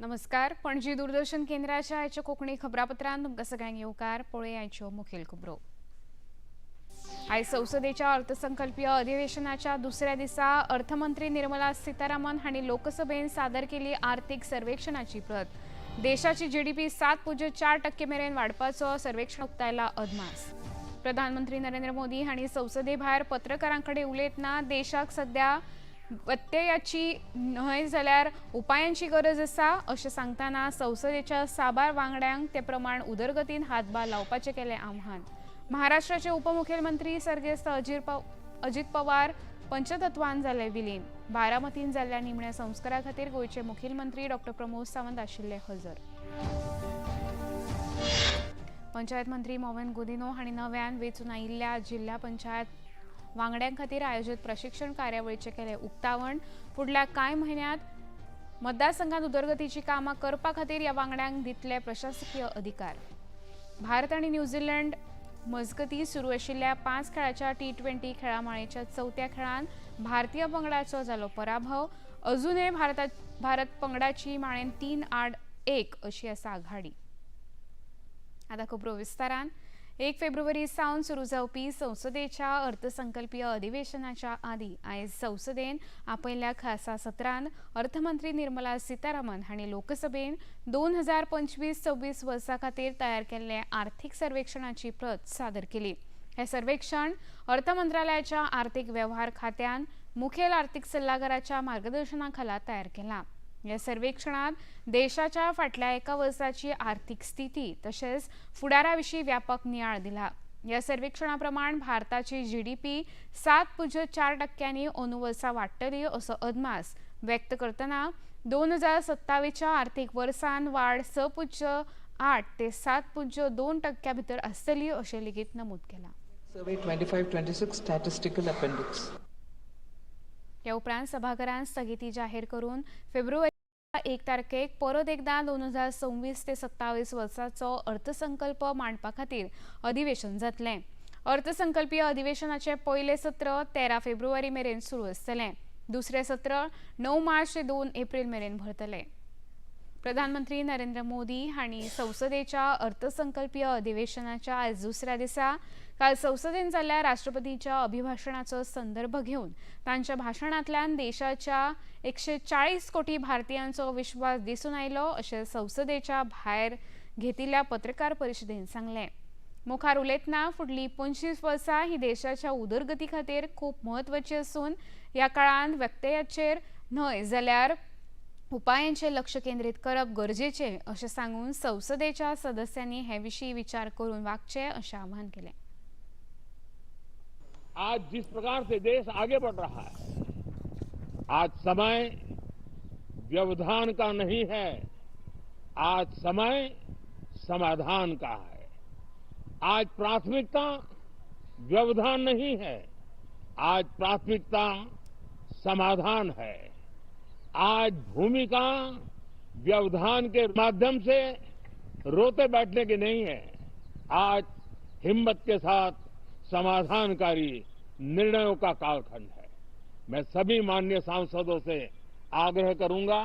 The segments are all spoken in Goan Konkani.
नमस्कार, पणजी दूरदर्शन केंद्राच्या आयच्या कोंकणी खबरापत्रांत तुमकां सगळ्यांक येवकार. पळोवया आयच्यो मुखेल खबरो. आयज संसदेच्या अर्थसंकल्पीय अधिवेशनाच्या दुसऱ्या दिसा अर्थमंत्री निर्मला सीतारामन हांणी लोकसभेन सादर केली आर्थिक सर्वेक्षणाची प्रत. देशाची जीडीपी 7.4% मेरेन वाडपाचो सर्वेक्षण उक्तायला अदमास. प्रधानमंत्री नरेंद्र मोदी हांणी संसदे भायर पत्रकारां कडेन उलयतना देशाक सध्या व्यत्ययाची न्हय जाल्यार उपायांची गरज आसा अशें सांगतना संसदेच्या साबार वांगड्यांक ते प्रमाण उदरगतीन हातभार लावपाचें केलें आव्हान. महाराष्ट्राचे उपमुखेलमंत्री सर्गेस्त अजित पवार पंचतत्वान जाले विलीन. बारामतीन जाल्ल्या निमण्या संस्कारा खातीर गोंयचे मुखेलमंत्री डॉक्टर प्रमोद सावंत आशिल्ले हजर. पंचायत मंत्री मोवेन गुदिनो हांणी नव्यान वेंचून आयिल्ल्या जिल्हा पंचायत वांगड्यां खातीर आयोजीत प्रशिक्षण कार्यावळीचें केलें उक्तावण. फुडल्या कांय म्हयन्यांत मतदारसंघात उदरगतीची कामां करपा खातीर ह्या वांगड्यांक दितले प्रशासकीय अधिकार. भारत आनी न्यूझीलंड मजगतीं सुरू आशिल्ल्या 5 खेळाच्या T20 खेळामाळेच्या चवथ्या खेळांत भारतीय पंगडाचो जालो पराभव. अजूनय भारत पंगडाची माळेन 3-1 अशी आसा आघाडी. आतां खबरो विस्तारान. 1 फेब्रुवारी सावन सुरू जावपी संसदेच्या अर्थसंकल्पीय अधिवेशनाच्या आदी आयज संसदेन आपयल्ल्या खासा सत्रांत अर्थमंत्री निर्मला सीतारामन हांणी लोकसभेन 2025-26 वर्सा खातीर तयार केल्ले आर्थिक सर्वेक्षणाची प्रत सादर केली. हे सर्वेक्षण अर्थ मंत्रालयाच्या आर्थिक वेव्हार खात्यान मुखेल आर्थिक सल्लागाराच्या मार्गदर्शना खाला तयार केला. ह्या सर्वेक्षणात देशाच्या फाटल्या एका वर्साची आर्थिक स्थिती तशेंच फुडारा विशीं व्यापक नियाळ दिला. ह्या सर्वेक्षणा प्रमाण भारताची जीडीपी 7.4% अंदू वर्सा वाडटली असो अदमास व्यक्त करतना 2027च्या आर्थिक वर्सान वाड 6.8 ते 7.2% भितर आसतली अशें लेगीत नमूद केलां. Survey 25-26 Statistical Appendix. ह्या उपरांत सभाघरान स्थगिती जाहीर करून फेब्रुवारी 1 तारखेक परत एकदां 2026 ते 27 वर्साचो अर्थसंकल्प मांडपा खातीर अधिवेशन जातलें. अर्थसंकल्पीय अधिवेशनाचें पयलें सत्र 13 फेब्रुवारी मेरेन सुरू आसतलें. दुसरें सत्र 9 मार्च ते 2 एप्रील मेरेन भरतलें. प्रधानमंत्री नरेंद्र मोदी हांणी संसदेच्या अर्थसंकल्पीय अधिवेशनाच्या आयज दुसऱ्या दिसा काल संसदेन जाल्ल्या राष्ट्रपतीच्या अभिभाशणाचो संदर्भ घेवन तांच्या भाशणांतल्यान देशाच्या 140 कोटी भारतीयांचो विश्वास दिसून आयलो अशें संसदेच्या भायर घेतिल्ल्या पत्रकार परिशदेन सांगलें. मुखार उलयतना फुडलीं 25 वर्सां ही देशाच्या उदरगती खातीर खूब म्हत्वाची आसून ह्या काळांत व्यत्ययाचेर न्हय जाल्यार उपायांचेर लक्ष केंद्रीत करप गरजेचें अशें सांगून संसदेच्या सदस्यांनी हे विशीं विचार करून वागचें अशें आवाहन केलें. आज जिस प्रकार से देश आगे बढ़ रहा है, आज समय व्यवधान का नहीं है, आज समय समाधान का है। आज प्राथमिकता व्यवधान नहीं है, आज प्राथमिकता समाधान है। आज भूमिका व्यवधान के माध्यम से रोते बैठने की नहीं है, आज हिम्मत के साथ समाधानकारी निर्णयों का कालखंड है। मैं सभी माननीय सांसदों से आग्रह करूंगा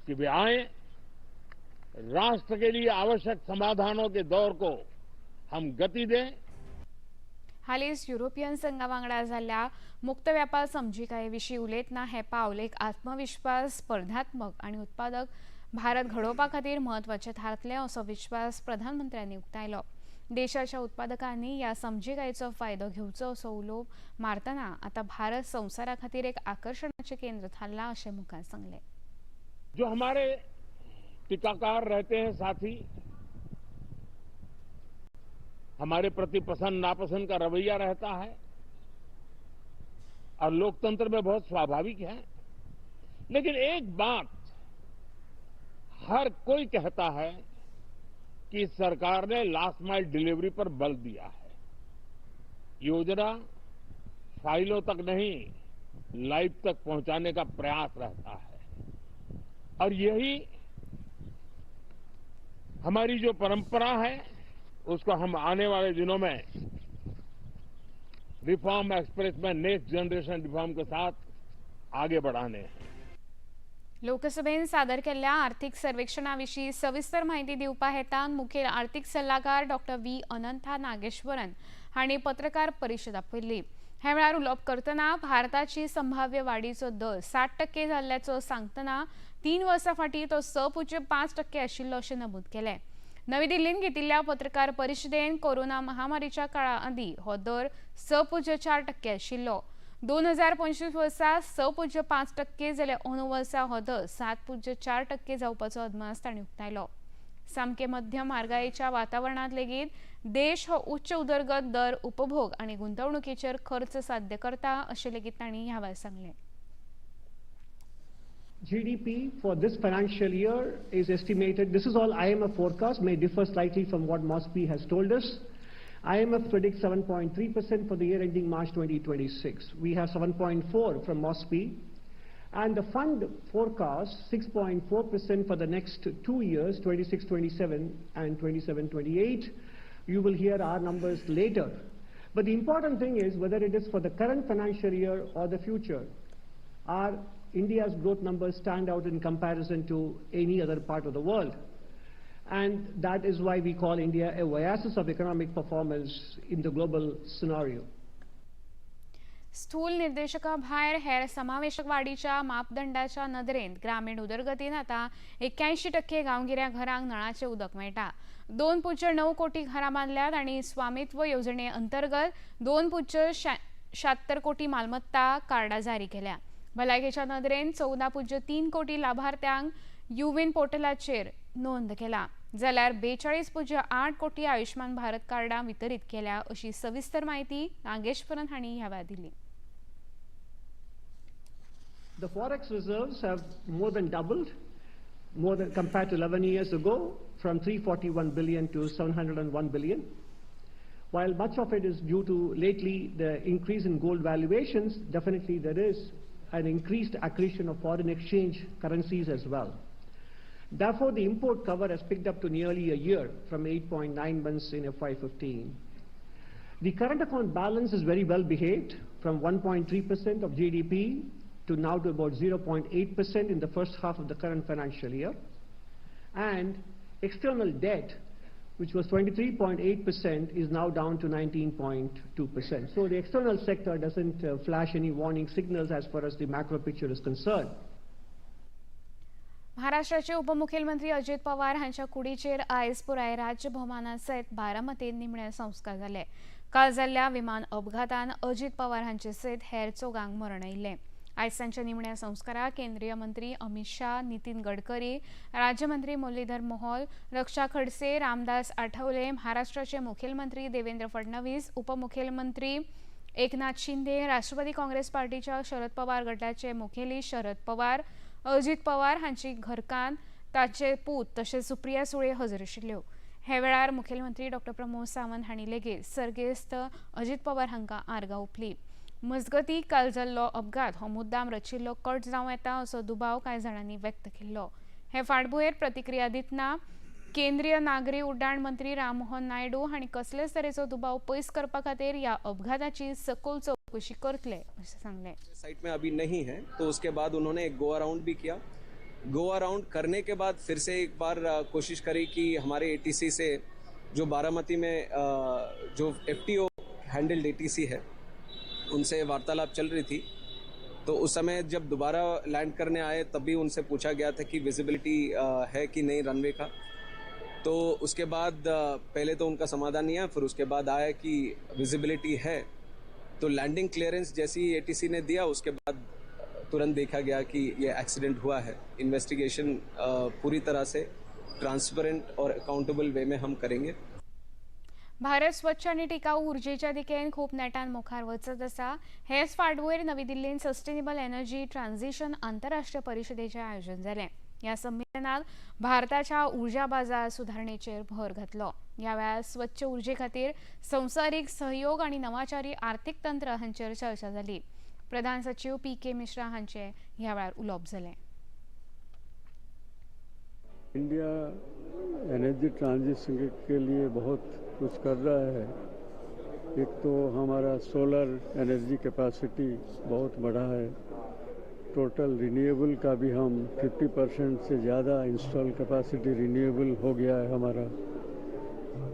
कि वे आएं, राष्ट्र के लिए आवश्यक समाधानों के दौर को हम गति दें। हालींच युरोपियन संघा वांगडा जाल्ल्या मुक्त व्यापार समजिकाये विशीं उलयतना हें पावल एक आत्मविश्वास, स्पर्धात्मक आनी उत्पादक भारत घडोवपा खातीर म्हत्वाचें थारतलें असो विश्वास प्रधानमंत्र्यांनी उक्तायलो. देशाच्या उत्पादकांनी ह्या समजिकायेचो फायदो घेवचो असो उलो मारतना आतां भारत संवसारा खातीर एक आकर्शणाचें केंद्र थारलां अशें मुखार सांगलें. जो हमारे टीकाकार रहते हैं साथी, हमारे प्रति पसंद नापसंद का रवैया रहता है और लोकतंत्र में बहुत स्वाभाविक है। लेकिन एक बात हर कोई कहता है कि सरकार ने लास्ट माइल डिलीवरी पर बल दिया है। योजना फाइलों तक नहीं, लाइफ तक पहुंचाने का प्रयास रहता है और यही हमारी जो परंपरा है उसको हम आने वाले दिनों में रिफॉर्म एक्सप्रेस में नेक्स्ट जनरेशन रिफॉर्म के साथ आगे बढ़ाने हैं। लोकसभेन सादर केल्ल्या आर्थिक सर्वेक्षणा विशीं सविस्तर म्हायती दिवपा हेतान मुखेल आर्थिक सल्लागार डॉक्टर व्ही अनंथा नागेश्वरन हांणी पत्रकार परिशद आपयल्ली। ह्या वेळार उलोवप करतना भारताची संभाव्य वाडीचो दर 60% जाल्ल्याचो सांगतना 3 वर्सां फाटीं तो 6.5% आशिल्लो अशें नमूद केलें। नवी दिल्लीन घेतिल्ल्या पत्रकार परिशदेन कोरोना महामारीच्या काळा आदीं हो दर 6.4% आशिल्लो। 2025 वर्सा 6.5% जाल्यार अंदू वर्सा हो दर 7.4% जावपाचो अदमास तांणी उक्तायलो। सामके मध्यम म्हारगायेच्या वातावरणांत लेगीत देश हो उच्च उदरगत दर उपभोग आनी गुंतवणुकीचेर खर्च साध्य करता अशें लेगीत तांणी ह्या वेळार सांगलें। GDP for this financial year is estimated, this is all IMF forecast, may differ slightly from what MoSPI has told us. IMF predicts 7.3% for the year ending March 2026. We have 7.4 from MoSPI, and the fund forecasts 6.4% for the next 2 years, 26-27 and 27-28. You will hear our numbers later. But the important thing is whether it is for the current financial year or the future, our India's growth numbers stand out in comparison to any other part of the world. And that is why we call India a oasis of economic performance in the global scenario. स्थूल निर्देशका भायर हेर समावेशक वाडीच्या मापदंडाच्या नदरेन ग्रामीण उदरगतीन आतां 81% गांवगिऱ्या घरांक नळाचें उदक मेळटा। 2.9 कोटी घरां बांदल्यात आनी स्वामित्व येवजणे अंतर्गत 2.76 कोटी मालमत्ता कार्डां जारी केल्या। भलायकेच्या नदरेन 14.3 कोटी लाभार्थ्यांक युविन पोर्टलाचेर नोंद केला जाल्यार 42.8 कोटी आयुष्मान भारत कार्डां वितरीत केल्या अशी सविस्तर म्हायती नागेश्वरन हांणी ह्या वेळार दिली। The forex reserves have more than doubled, more than compared to 11 years ago, from 341 billion to 701 billion. While much of it is due to lately the increase in gold valuations, definitely there is an increased accretion of foreign exchange currencies as well. Therefore, the import cover has picked up to nearly a year from 8.9 months in FY15. The current account balance is very well behaved, from 1.3% of GDP to now to about 0.8% in the first half of the current financial year. And external debt, which was 23.8%, is now down to 19.2%. So the external sector doesn't flash any warning signals as far as the macro picture is concerned. महाराष्ट्राचे उपमुख्यमंत्री अजित पवार हांच्या कुडीचेर आयज पुराय राज्य भोवमाना सयत बारामतींत निमणे संस्कार जाले। काल जाल्ल्या विमान अपघातान अजित पवार हांचे सयत हेर चौगांक मरण आयिल्लें। आयज तांच्या निमण्या संस्काराक केंद्रीय मंत्री अमित शाह, नितीन गडकरी, राज्यमंत्री मुरलीधर मोहोळ, रक्षा खडसे, रामदास आठवले, महाराष्ट्राचे मुखेलमंत्री देवेंद्र फडणवीस, उपमुखेलमंत्री एकनाथ शिंदे, राष्ट्रवादी काँग्रेस पार्टीच्या शरद पवार गटाचे मुखेली शरद पवार, अजित पवार हांची घरकान्न, ताचे पूत तशेंच सुप्रिया सुळे हजर आशिल्ल्यो। हे वेळार मुखेलमंत्री डॉक्टर प्रमोद सावंत हांणी लेगीत सर्गेस्त अजित पवार हांकां आर्गां ओंपली। मजगती काल जाल्लो अपघात हो मुद्दाम रचिल्लो कट जावं येता असो दुबाव कांय जाणांनी व्यक्त केल्लो। हे फाटभुंयेर प्रतिक्रिया दितना केंद्रीय नागरी उड्डाण मंत्री राममोहन नायडू हांणी कसलेच तरेचो दुबाव पयस करपा खातीर ह्या अपघाताची सखोल चौकशी करतले अशें सांगलें। साइट में अभी नहीं है तो उसके बाद उन्होंने एक गोवा राउंड भी किया। गोवा राउंड करने के बाद फिर से एक बार कोशिश करी कि हमारे एटीसी से जो बारामती में जो एफटीओ हैंडल्ड एटीसी है उनसे वार्तालाप चल रही थी। तो उस समय जब दोबारा लैंड करने आए तब भी उनसे पूछा गया था कि विजिबिलिटी है कि नहीं रनवे का। तो उसके बाद पहले तो उनका समाधान नहीं आया, फिर उसके बाद आया कि विजिबिलिटी है। तो लैंडिंग क्लियरेंस जैसी एटीसी ने दिया उसके बाद तुरंत देखा गया कि ये एक्सीडेंट हुआ है। इन्वेस्टिगेशन पूरी तरह से ट्रांसपेरेंट और अकाउंटेबल वे में हम करेंगे। भारत स्वच्छ आनी टिकाऊ ऊर्जेच्या दिकेन खूब नेटान मुखार वचत आसा। हेच फाटभुंयेर नवी दिल्लींत सस्टेनेबल एनर्जी ट्रान्झिशन आंतरराष्ट्रीय परिशदेचें आयोजन जालें। ह्या संमेलनात भारताच्या ऊर्जा बाजार सुधारणेचेर भर घातलो। ह्या वेळार स्वच्छ ऊर्जे खातीर संवसारीक सहयोग आनी नवाचारी आर्थिक तंत्र हांचेर चर्चा जाली। प्रधान सचिव पी के मिश्रा हांचे ह्या वेळार उलोवप जालें। इंडिया एनर्जी ट्रांजिशन के लिए बहुत कुछ कर रहा है। एक तो हमारा सोलर एनर्जी कैपेसिटी बहुत बढ़ा है, टोटल रिन्यूएबल का भी हम 50% से ज़्यादा इंस्टॉल कैपेसिटी रिन्यूएबल हो गया है।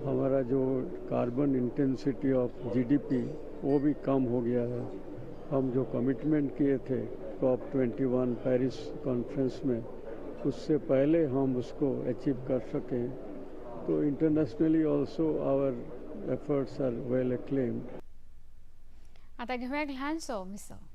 हमारा जो कार्बन इंटेंसिटी ऑफ जीडीपी वो भी कम हो गया है। हम जो कमिटमेंट किए थे COP21 Paris conference में, उससे पहले हम उसको अचीव कर सकें। तो internationally also our efforts are well acclaimed. आता घेऊया एक ल्हानसो विसव.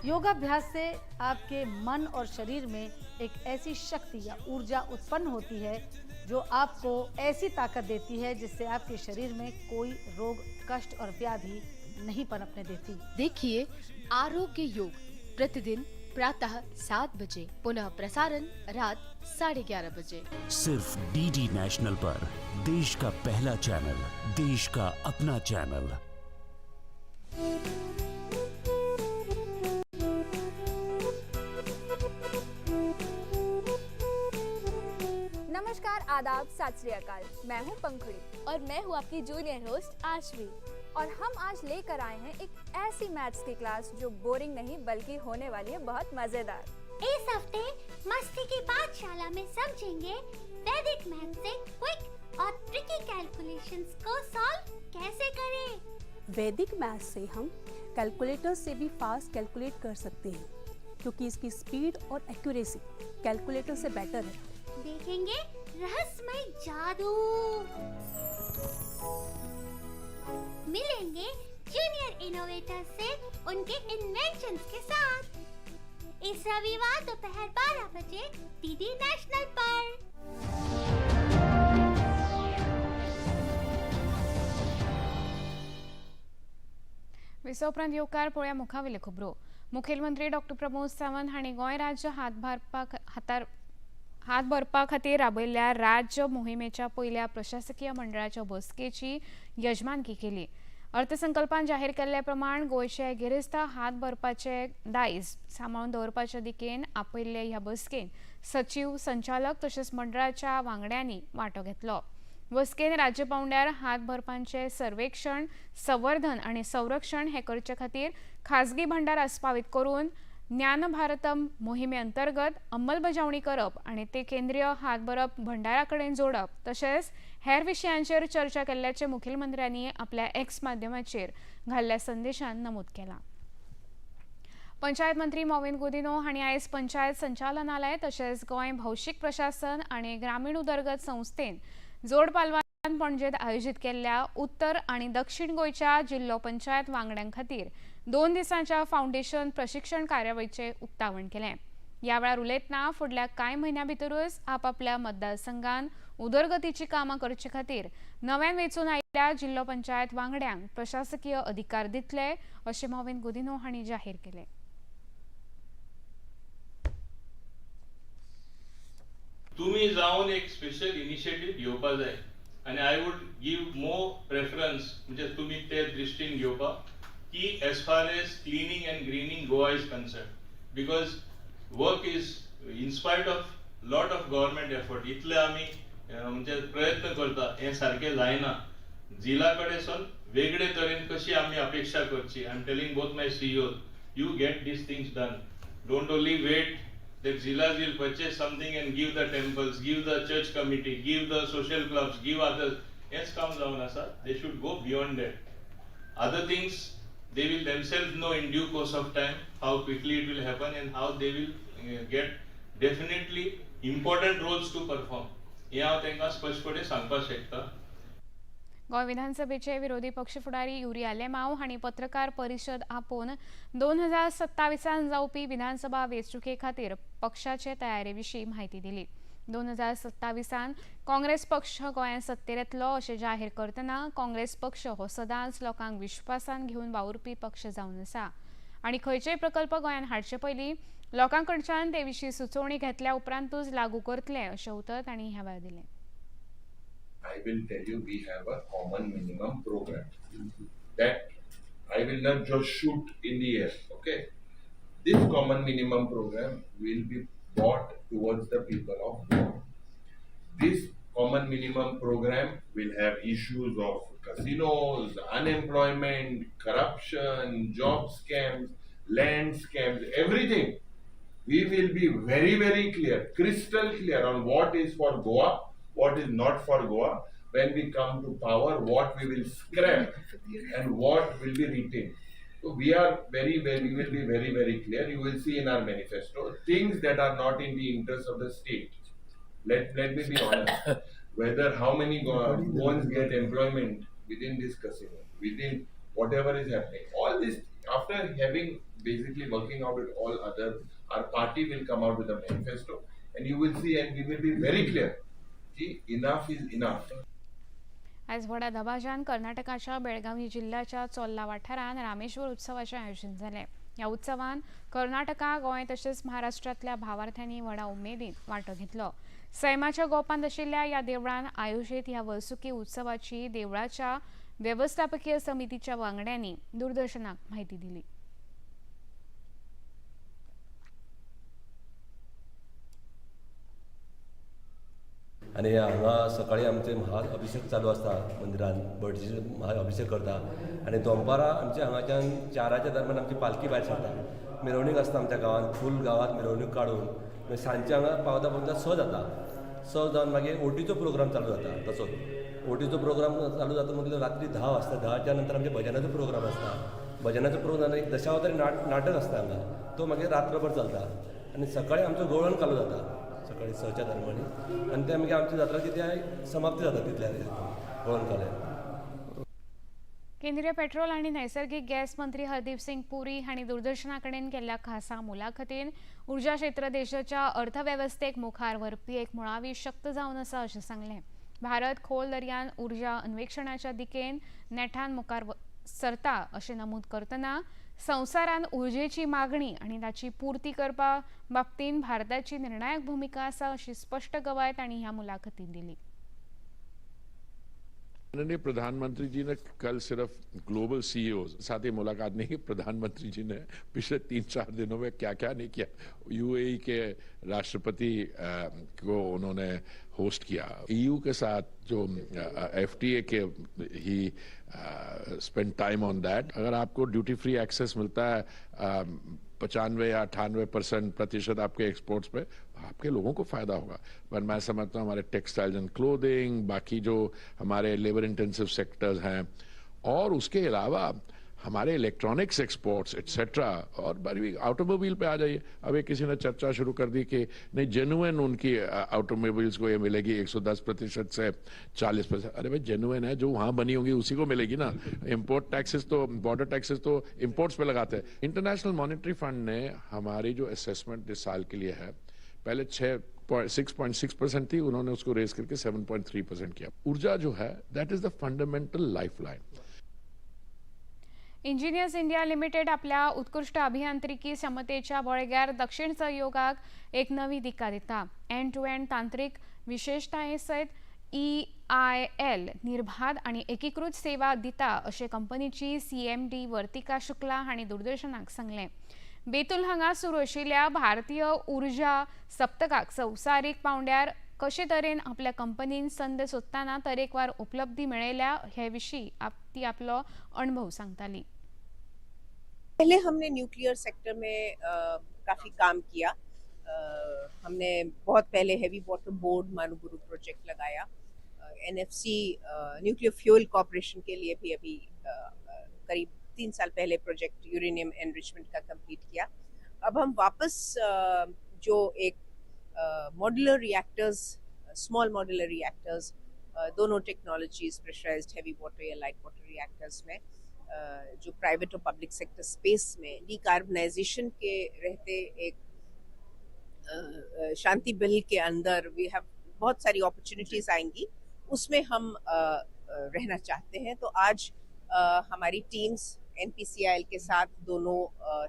योगाभ्यास से आपके मन और शरीर में एक ऐसी शक्ति या ऊर्जा उत्पन्न होती है जो आपको ऐसी ताकत देती है जिससे आपके शरीर में कोई रोग, कष्ट और व्याधि नहीं पनपने देती। देखिए आरोग्य योग प्रतिदिन प्रातः 7 बजे, पुनः प्रसारण रात 11:30 बजे, सिर्फ डीडी नेशनल पर। देश का पहला चैनल, देश का अपना चैनल। नमस्कार, आदाब, सत श्री अकाल। मैं हूं पंखुड़ी और मैं हूं आपकी जूनियर होस्ट आशवी, और हम आज लेकर आए हैं एक ऐसी मैथ्स की क्लास जो बोरिंग नहीं बल्कि होने वाली है बहुत मज़ेदार। इस हफ्ते मस्ती की पाठशाला में समझेंगे वैदिक मैथ्स से क्विक और ट्रिकी कैलकुलेशंस को सॉल्व कैसे करें। वैदिक मैथ्स से हम कैलकुलेटर से भी फास्ट कैलकुलेट कर सकते हैं, क्योंकि इसकी स्पीड और एक्यूरेसी कैलकुलेटर से बेटर है। देखेंगे रहस्यमय जादू, मिलेंगे जूनियर इनोवेटर से उनके इन्वेंशंस के साथ। इस रविवार दोपहर 12 बजे डीडी नेशनल पर। विसव उपरांत येवकार पळोवया मुखावेल्यो खबरो. मुखेलमंत्री डॉक्टर प्रमोद सावंत हांणी गोंय राज्य हात भरपा खातीर राबयल्ल्या राज्य मोहिमेच्या पयल्या प्रशासकीय मंडळाच्या बसकेची यजमानकी केली. अर्थसंकल्पान जाहीर केल्ले प्रमाण गोंयचे गिरेस्त हात भरपाचे दायज सांबाळून दवरपाच्या दिकेन आपयल्ले ह्या बसकेन सचीव, संचालक तशेंच मंडळाच्या वांगड्यांनी वांटो घेतलो. बसकेन राज्य पांवड्यार हात भरपांचे सर्वेक्षण, संवर्धन आनी संरक्षण हे करचे खातीर खाजगी भांडार आस्पावीत करून ज्ञानभारतम मोहिमे अंतर्गत अंमलबजावणी करप आनी ते केंद्रीय हातबरप भंडारा कडेन जोडप तशेंच हेर विशयांचेर चर्चा केल्ल्याचें मुखेलमंत्र्यांनी आपल्या एक्स माध्यमाचेर घाल्ल्या संदेशान नमूद केलां. पंचायत मंत्री मॉविन गुदिन्हो हांणी आयज पंचायत संचालनालय तशेंच गोंय भौशीक प्रशासन आनी ग्रामीण उदरगत संस्थेन जोड पालवान पणजेंत आयोजीत केल्ल्या उत्तर आनी दक्षिण गोंयच्या जिल्लो पंचायत वांगड्यां खातीर 2 दिसांच्या फावंडेशन प्रशिक्षण कार्यावळीचें उक्तावण केलें. ह्या वेळार उलयतना फुडल्या कांय म्हयन्यां भितरूच आपापल्या मतदारसंघान उदरगतीची कामां करचे खातीर नव्यान वेंचून आयिल्ल्या जिल्लो पंचायत वांगड्यांक प्रशासकीय अधिकार दितले अशें मॉविन गुदिन्हो हांणी जाहीर केलें. तुमी जावन एक स्पेशल इनिशिएटीव घेवपा जाय आनी I would give more preference, म्हणजे तुमी ते दृश्टीन घेवपाक की as far as cleaning and greening Goa is concern, because work is in spite of lot of government effort, इतले आमी म्हणजे प्रयत्न करता हें सारकें जायना. जिला कडेन वेगळे तरेन कशी आमी अपेक्षा करची. I am telling both my CEOs, you get these things done. Don't only wait that zilas will purchase something and give the temples, give the church committee, give the social clubs, give others. Yes, comes down asa. They should go beyond that. Other things they will themselves know in due course of time how quickly it will happen and how they will get definitely important roles to perform. हे हांव तांकां स्पश्टपणे सांगपाक शकता. गोंय विधानसभेचे विरोधी पक्ष फुडारी युरी आलेमाव हांणी पत्रकार परिशद आपोवन 2027 जावपी विधानसभा वेंचणुके खातीर पक्षाचे तयारे विशीं म्हायती दिली. 2027 काँग्रेस पक्ष गोंयांत सत्तेर येतलो अशें जाहीर करतना काँग्रेस पक्ष हो सदांच लोकांक विश्वासान घेवन वावुरपी पक्ष जावन आसा आनी खंयचेय प्रकल्प गोंयांत हाडचे पयलीं लोकां कडच्यान ते विशीं सुचोवणी घेतल्या उपरांतूच लागू करतले अशें उतर तांणी ह्या वेळार दिलें. I will tell you we have a common minimum program that I will not just shoot in the air. Okay, this common minimum program will be brought towards the people of Goa. This common minimum program will have issues of casinos, unemployment, corruption, job scams, land scams, everything. We will be very, very clear, crystal clear on what is for Goa, what is not for Goa. When we come to power, what we will scrap and what will be retained. So we are very, very, we will be very, very clear. You will see in our manifesto things that are not in the interest of the state. Let me be honest. Whether how many Goans get employment within this casino, within whatever is happening, all this after having basically working out with all other, our party will come out with a manifesto, and you will see, and we will be very clear. की enough is enough. आयज व्हडा दबाज्यान कर्नाटकाच्या बेळगावी जिल्ल्याच्या चोल्ला वाठारांत रामेश्वर उत्सवाचें आयोजन जालें. ह्या उत्सवान कर्नाटका, गोंय तशेंच महाराष्ट्रांतल्या भावार्थ्यांनी व्हडा उमेदीन वांटो घेतलो. सैमाच्या गोपांत आशिल्ल्या ह्या देवळान आयोजीत ह्या वर्सुकी उत्सवाची देवळाच्या वेवस्थापकीय समितीच्या वांगड्यांनी दूरदर्शनाक म्हायती दिली. आनी हांगा सकाळी आमचे महाअभिषेक चालू आसता मंदिरान, भटजी महाअभिषेक करता आनी दनपारां आमच्या हांगाच्यान 4 दरम्यान आमची पालखी भायर सरता. मिरवणूक आसता आमच्या गांवांत, फूल गांवांत मिरवणूक काडून मागीर सांजचे हांगा पावता पावता 6 जाता. 6 जावन मागीर ओटीचो प्रोग्राम चालू जाता. तसोच ओटीचो प्रोग्राम चालू जाता म्हटल्यार रात्री 10 वाजता. 10च्या नंतर आमचे भजनाचो प्रोग्राम आसता. भजनाचो प्रोग्राम एक दशावतारी नाटक आसता हांगा, तो मागीर रात्रभर चलता आनी सकाळी आमचो गवळण कालो जाता सकाळी 6च्या दरम्यान आनी ते मागीर आमची जात्रा तितल्या समाप्ती जाता तितल्या गवळण काल्यान. केंद्रीय पेट्रोल आणि नैसर्गिक गॅस मंत्री हरदीप सिंग पुरी हांणी दूरदर्शना कडेन केल्ल्या खासा मुलाखतीन ऊर्जा क्षेत्र देशाच्या अर्थवेवस्थेक मुखार व्हरपी एक मुळावी शक्त जावन आसा अशें सांगलें. भारत खोल दर्यान ऊर्जा अन्वेक्षणाच्या दिकेन नेटान मुखार सरता अशें नमूद करतना संवसारान ऊर्जेची मागणी आनी ताची पूर्ती करपा बाबतींत भारताची निर्णायक भूमिका आसा अशी स्पश्ट गवाय तांणी ह्या मुलाखतीन दिली. माननीय प्रधानमंत्री जी ने कल सिर्फ ग्लोबल सीईओ साथ ही मुलाकात नहीं, प्रधानमंत्री जी ने पिछले 3-4 दिनों में क्या क्या नहीं किया. यूएई के राष्ट्रपति को उन्होंने होस्ट किया, ईयू के साथ जो FTA K he spend time on that. अगर आपको ड्यूटी फ्री एक्सेस मिलता है 95 या 98% प्रतिशत आपके एक्सपोर्ट्स पे, आपके लोगों को फ़ायदा होगा. पर मैं समझता हूँ हमारे टेक्सटाइल्स एंड क्लोथिंग, बाकी जो हमारे लेबर इंटेंसिव सेक्टर्स हैं और उसके अलावा हमारे इलेक्ट्रॉनिक्स एक्सपोर्ट्स एट्सेट्रा, और बारी ऑटोमोबाइल पे आ जाइए. अब एक किसी ने चर्चा शुरू कर दी कि नहीं जेन्युइन उनकी ऑटोमोबाइल्स को ये मिलेगी 110% से 40%. अरे भाई जेन्युइन है, जो वहाँ बनी होंगी उसी को मिलेगी ना. इम्पोर्ट टैक्सेस तो, बॉर्डर टैक्सेस तो इम्पोर्ट्स पे लगाते हैं. इंटरनेशनल मॉनेटरी फंड ने हमारी जो असेसमेंट इस साल के लिए है, पहले 6.6% थी, उन्होंने उसको रेज करके 7.3% किया. ऊर्जा जो है that is the fundamental life line. Engineers India limited आपल्या उत्कृष्ट अभियांत्रिकी क्षमतेच्या बळग्यार दक्षिण सहयोगाक एक नवी दिका दिता. एंड टू एंड तांत्रिक विशेषताये सयत EIL निर्बाध आनी एकीकृत सेवा दिता अशें कंपनीची CMD Vartika Shukla हांणी दूरदर्शनाक सांगलें. बेतूल हांगा सुरू आशिल्ल्या भारतीय ऊर्जा सप्तकाक संवसारीक पावंड्यार कशे तरेन आपल्या कंपनीन संद सोदतना तरेकवार उपलब्धी मेळयल्या हे विशीं ती आपलो अणभव सांगताली. पहले हमने न्यूक्लियर सेक्टर में काफ़ी काम किया. हमने बहुत पहले heavy water board Manuguru project लगाया. NFC nuclear fuel corporation K लिए भी अभी करीब 3 साल पहले प्रोजेक्ट यूरेनियम एनरिचमेंट का कंप्लीट किया. अब हम वापस जो एक modular reactors, small modular reactors, दोनों टेक्नोलॉजीज प्रेशराइज्ड हैवी वाटर या लाइट वाटर रिएक्टर्स में जो प्राइवेट और पब्लिक सेक्टर स्पेस में डीकार्बनाइजेशन के रहते एक शांति बिल के अंदर we have बहुत सारी अपॉर्चुनिटीज आएंगी, उसमें हम रहना चाहते हैं. तो आज हमारी टीम्स NPCIL के साथ दोनों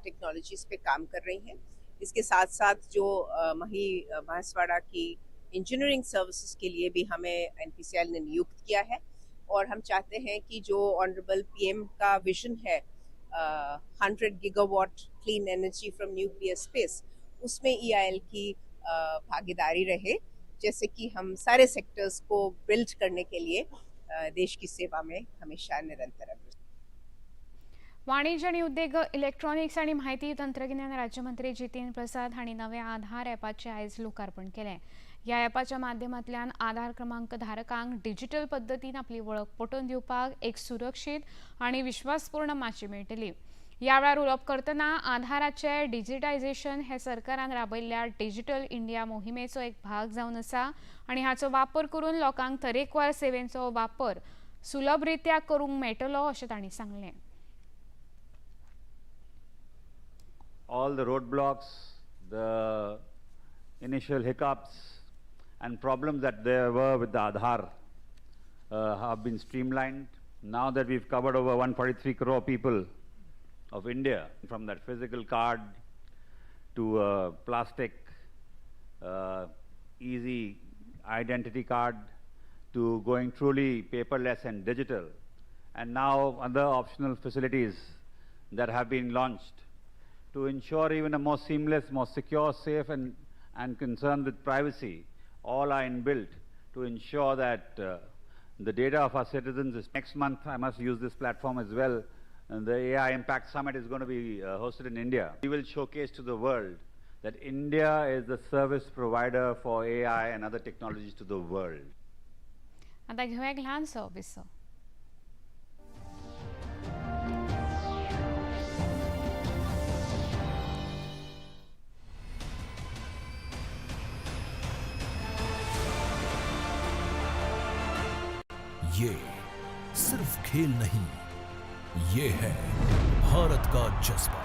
टेक्नोलॉजीज पे काम कर रही हैं. इसके साथ साथ जो मही बांसवाड़ा की इंजीनियरिंग सर्विसेज के लिए भी हमें एनपीसीआईएल ने नियुक्त किया है। और हम चाहते हैं कि जो ऑनरेबल पीएम का विजन है 100 gigawatt clean energy from nuclear space, उसमें ईआईएल की भागीदारी रहे, जैसे कि हम सारे सेक्टर्स को बिल्ड करने के लिए देश की सेवा में हमेशा निरंतर अग्रसर। वाणिज्य आनी उद्देग, इलेक्ट्रॉनिक्स आनी म्हायती तंत्रगिन्यान राज्यमंत्री जितीन प्रसाद हांणी नव्या आधार ॲपाचें आयज लोकार्पण केलें। ह्या ॲपाच्या माध्यमांतल्यान आधार क्रमांक धारकांक डिजिटल पद्दतीन आपली वळख पटोवन दिवपाक एक सुरक्षीत आनी विश्वासपूर्ण माची मेळटली। ह्या वेळार उलोवप करतना आधाराचें डिजिटायझेशन हे सरकारान राबयल्ल्या डिजिटल इंडिया मोहिमेचो एक भाग जावन आसा आनी हाचो वापर करून लोकांक तरेकवार सेवेंचो वापर सुलभ रित्या करूंक मेळटलो अशें तांणी सांगलें। All the roadblocks, the initial hiccups and problems that there were with the Aadhaar have been streamlined. Now that we've covered over 143 crore people of India, from that physical card to a plastic easy identity card to going truly paperless and digital, and now other optional facilities that have been launched to ensure even a more seamless, more secure, safe and concerned with privacy, all are inbuilt to ensure that the data of our citizens is. Next month, I must use this platform as well, and the AI Impact Summit is going to be hosted in India. We will showcase to the world that India is the service provider for AI and other technologies to the world. आता घेऊया एक ल्हानसो विसव। ये सिर्फ खेल नहीं, ये है भारत का जज्बा,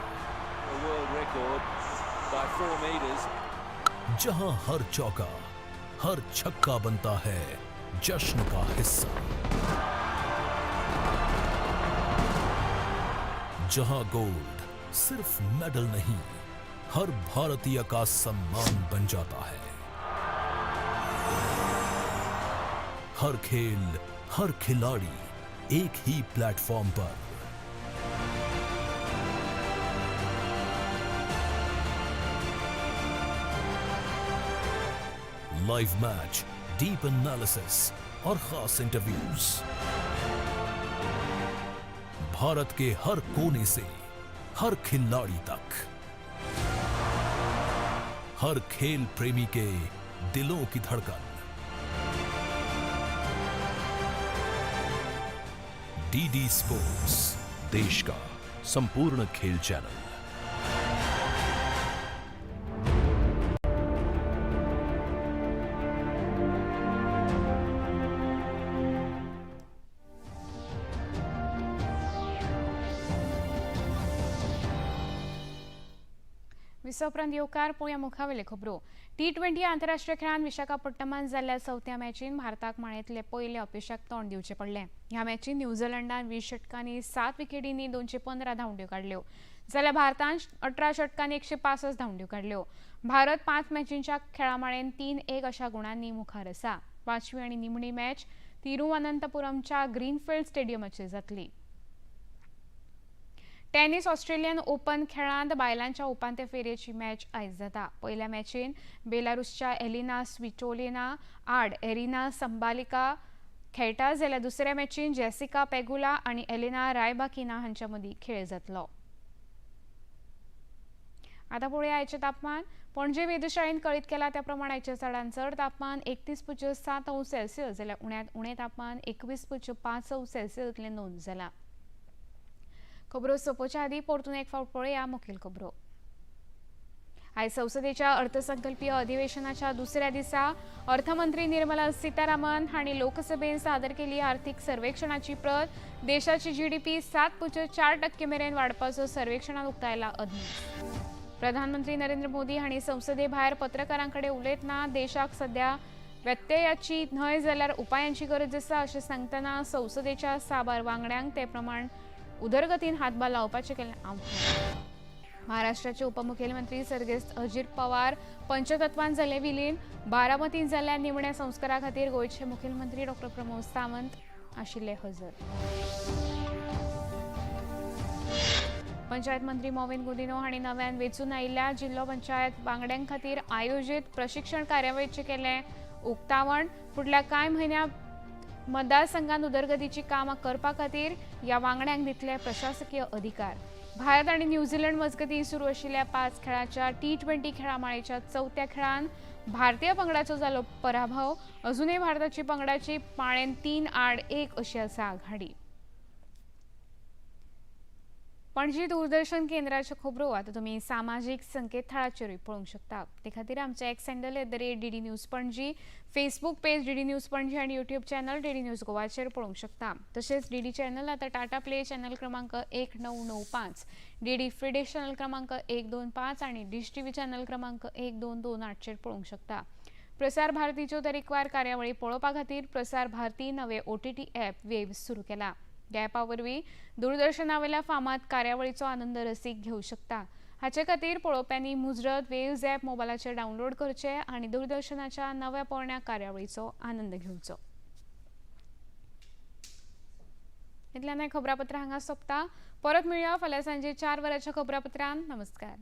जहां हर चौका, हर छक्का बनता है जश्न का हिस्सा, जहां गोल्ड सिर्फ मेडल नहीं, हर भारतीय का सम्मान बन जाता है। हर खेल, हर खिलाड़ी एक ही प्लेटफॉर्म पर। लाइव मैच, डीप एनालिसिस और खास इंटरव्यूज, भारत के हर कोने से हर खिलाड़ी तक, हर खेल प्रेमी के दिलों की धड़कन। डीडी स्पोर्ट्स, देश का संपूर्ण खेल चैनल। विसवपरांत येवकार पळोवया मुखावेले खबरो। T20 आंतरराष्ट्रीय खेळांत विशाखापट्टणांत जाल्ल्या चवथ्या मॅचीन भारताक माळेंतले पयले अपेशाक तोंड दिवचें पडलें। ह्या मॅचीन न्यूझीलंडान 20 षटकांनी 7 विकेटींनी 215 धांवड्यो काडल्यो, जाल्यार भारतान 18 षटकांनी 165 धांवड्यो काडल्यो। भारत 5 मॅचींच्या खेळामाळेन 3-1 अशा गुणांनी मुखार आसा। पांचवी आनी निमणी मॅच तिरुवनंतपुरमच्या ग्रीनफिल्ड स्टेडियमाचेर जातली। टेनिस ऑस्ट्रेलियन ओपन खेळांत बायलांच्या उपांत्य फेरयेची मॅच आयज जाता। पयल्या मॅचीन बेलारूसच्या एलिना स्विटोलिना आड एरिना संबालिका खेळटा, जाल्यार दुसऱ्या मॅचीन जेसिका पेगुला आनी एलिना रायबाकिना हांच्या मदीं खेळ जातलो। आतां पळोवया आयचें तापमान। पणजे वेधशाळेन कळीत केला त्या प्रमाण आयचें चडांत चड तापमान 31.7 अंश सेल्सियस जाल्यार उण्यांत उणें तापमान 21.5 अंश सेल्सियस इतलें नोंद जालां। खबरो सोंपोवच्या आदीं परतून एक फावट पळोवया मुखेल खबरो। आयज संसदेच्या अर्थसंकल्पीय अधिवेशनाच्या दुसऱ्या दिसा अर्थमंत्री निर्मला सीतारामन हांणी लोकसभेन सादर केली आर्थिक सर्वेक्षणाची प्रत। देशाची जीडीपी 7.4% मेरेन वाडपाचो सर्वेक्षणान उक्तायला अदमास। प्रधानमंत्री नरेंद्र मोदी हांणी संसदे भायर पत्रकारां कडेन उलयतना देशाक सध्या व्यत्ययाची न्हय जाल्यार उपायांची गरज आसा अशें सांगतना संसदेच्या साबार वांगड्यांक ते प्रमाण उदरगतीन हातभार लावपाचें केलें आव्हान। महाराष्ट्राचे उपमुख्यमंत्री सर्गेस्त अजित पवार पंचतत्वान जाले विलीन. बारामतींत जाल्ल्या निमण्या संस्कारा खातीर गोंयचे मुखेलमंत्री डॉ प्रमोद सावंत आशिल्ले हजर. पंचायत मंत्री मॉविन गुदिन्हो हांणी नव्यान वेंचून आयिल्ल्या जिल्लो पंचायत वांगड्यां खातीर आयोजीत प्रशिक्षण कार्यावळीचें केलें उक्तावण. फुडल्या कांय म्हयन्या मतदारसंघात उदरगतीची कामां करपा खातीर ह्या वांगड्यांक दितले प्रशासकीय अधिकार. भारत आनी न्यूझीलंड मजगतीं सुरू आशिल्ल्या 5 खेळाच्या T20 खेळामाळेच्या चवथ्या खेळान भारतीय पंगडाचो जालो पराभव. अजूनय भारताची पंगडाची पाळेन 3-1 अशी आसा आघाडी. पणजी दूरदर्शन केंद्राच्यो खबरो आतां तुमी सामाजीक संकेतथळाचेरूय पळोवंक शकता. ते खातीर आमचें X handle @DD News Panaji, Facebook page DD News Panaji आनी यूट्यूब चॅनल DD news गोवाचेर पळोवंक शकता. तशेंच DD channel आतां टाटा प्ले चॅनल क्रमांक 1995, DD फ्री डिश चॅनल क्रमांक 125 आनी डिश टीव्ही चॅनल क्रमांक 1228चेर पळोवंक शकता. प्रसार भारतीच्यो तरेकवार कार्यावळी पळोवपा खातीर प्रसार भारती नवे OTT app वेव सुरू केला. ह्या ॲपा वरवीं दूरदर्शनावेल्या फामाद कार्यावळीचो आनंद रसीक घेवं शकता. हाचे खातीर पळोवप्यांनी मुजरत वेव्ज ॲप मोबायलाचेर डावनलोड करचें आनी दूरदर्शनाच्या नव्या पोरण्या कार्यावळीचो आनंद घेवचो. इतल्यान हें खबरापत्र हांगा सोंपता. परत मेळया फाल्यां सांजे 4 वरांच्या खबरापत्रान. नमस्कार.